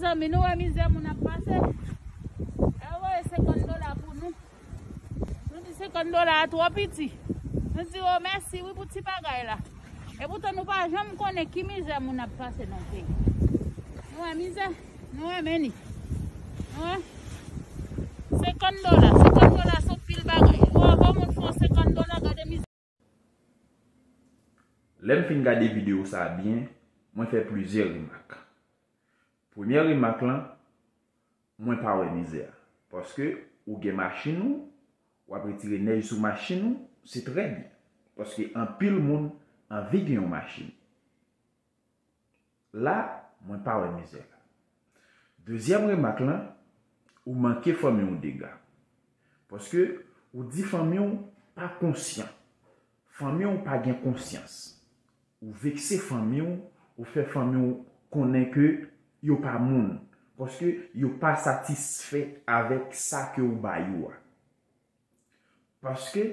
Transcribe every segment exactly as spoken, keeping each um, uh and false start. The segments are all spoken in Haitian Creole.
Mezanmi, nou wè mizè moun ap pase. Yo voye senkant dola pou nou. Nou di senkant dola a twò piti. Nou di yo mèsi wi pou ti bagay la. Epoutan nou pa janm konnen ki mizè moun ap pase nan peyi. Nou wè mizè, nou wè men li. Nou wè? Senkant dola, senkant dola se yon pil bagay. Ou wè yon moun fè yon senkant dola, gade mizè. Lè m fin gade videyo sa a byen, mwen fè plizyè remak. Premyè remak lan, mwen pa wè mizè a. Paske ou gen machin ou, w ap retire nèj sou machin ou, se trè byen. Paske anpil moun anvi gen yon machin. La, mwen pa wè mizè la. Dezyèm remak lan, ou manke fanmi w dega. Paske ou di fanmi w pa konsyan. Fanmi w pa gen konsyans. Ou vekse fanmi w, ou fè fanmi w konnen ke yo pa moun. Paske yo pa satisfè avèk sa ke ou ba yo a. Paske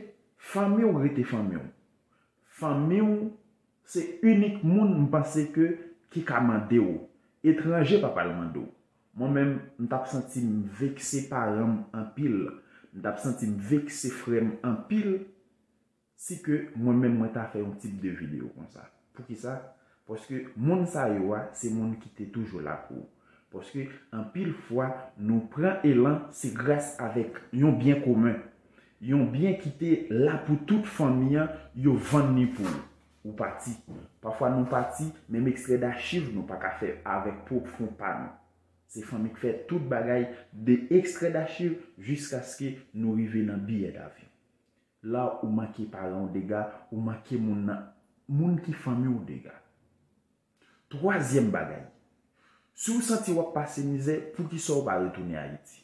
fanmi w rete fanmi w. Fanmi w se inik moun m panse ke ki ka mande w. Etranje pa pral mande w. Mwen menm, m t ap santi m vekse paran m anpil. M t ap santi m vekse frè m anpil si ke mwen menm mwen ta fè yon tip de videyo konsa. Poukisa? Paske moun sa yo a, se moun ki te toujou la pou ou. Paske anpil fwa, nou pran elan, se gras avèk yon byen komen. Yon byen ki te la pou tout fanmi an, yo vann li pou ou. Ou pati. Pafwa nou pati, menm ekstrè dachiv nou pa ka fè avèk pwòp fon pa nou. Se fanmi k fè tout bagay de ekstrè dachiv jiskaske nou rive nan biyè davyon. La ou manke paran w dega, ou manke moun nan, moun ki fanmi w dega. Twazyèm bagay, si w santi w ap pase mizè, poukisa w pa retounen Ayiti?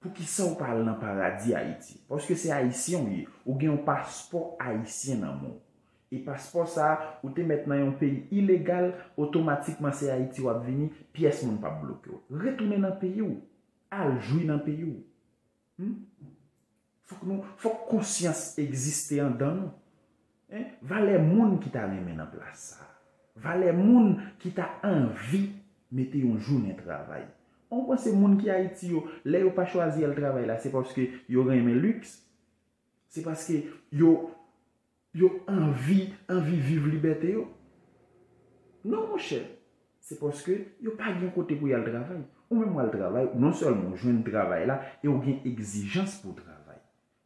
Poukisa w pa al nan paradi Ayiti? Paske se ayisyen w ye, ou gen yon paspò ayisyen nan men w. E paspò sa a, ou te mèt nan yon peyi ilegal, otomatikman se Ayiti w ap vini, pyès moun p ap bloke w. Retounen nan peyi w, al jwi nan peyi w. Hmm? Fòk nou, fòk konsyans egziste anndan nou. Hein? Valè moun ki ta renmen nan plas sa a. Valè moun ki ta anvi mete yon jounen travay. Ou panse moun ki Ayiti yo, lè yo pa chwazi al travay la, se paske yo renmen liks? Se paske yo, yo anvi, anvi viv libète yo? Non, monchè. Se paske yo pa gen kote pou y al travay. Ou menm w al travay, non sèlman w jwenn travay la, e w gen egzijans pou w travay.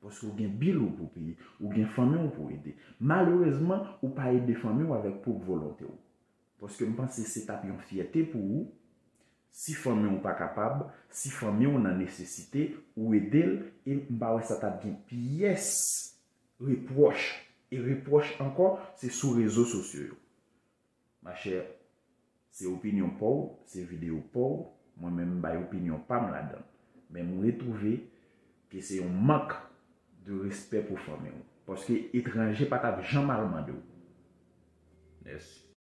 Paske w gen bil ou pou peye, ou gen fanmi w pou ede. Malerezman, ou pa ede fanmi w avèk pwòp volonte w. Paske m panse se t ap yon fyète pou ou, si fanmi w pa kapab, si fanmi w nan nesesite, ou ede l, e m pa wè sa t ap gen pyès repwòch. E repwòch ankò, se sou rezo sosyo yo. Machè, se opinyon pa w, se videyo pa w, mwen menm m bay opinyon pa m ladan l. Men m retwouve ke se yon mank de respè pou fanmi w. Paske etranje pa t ap janm al mande w. Mèsi.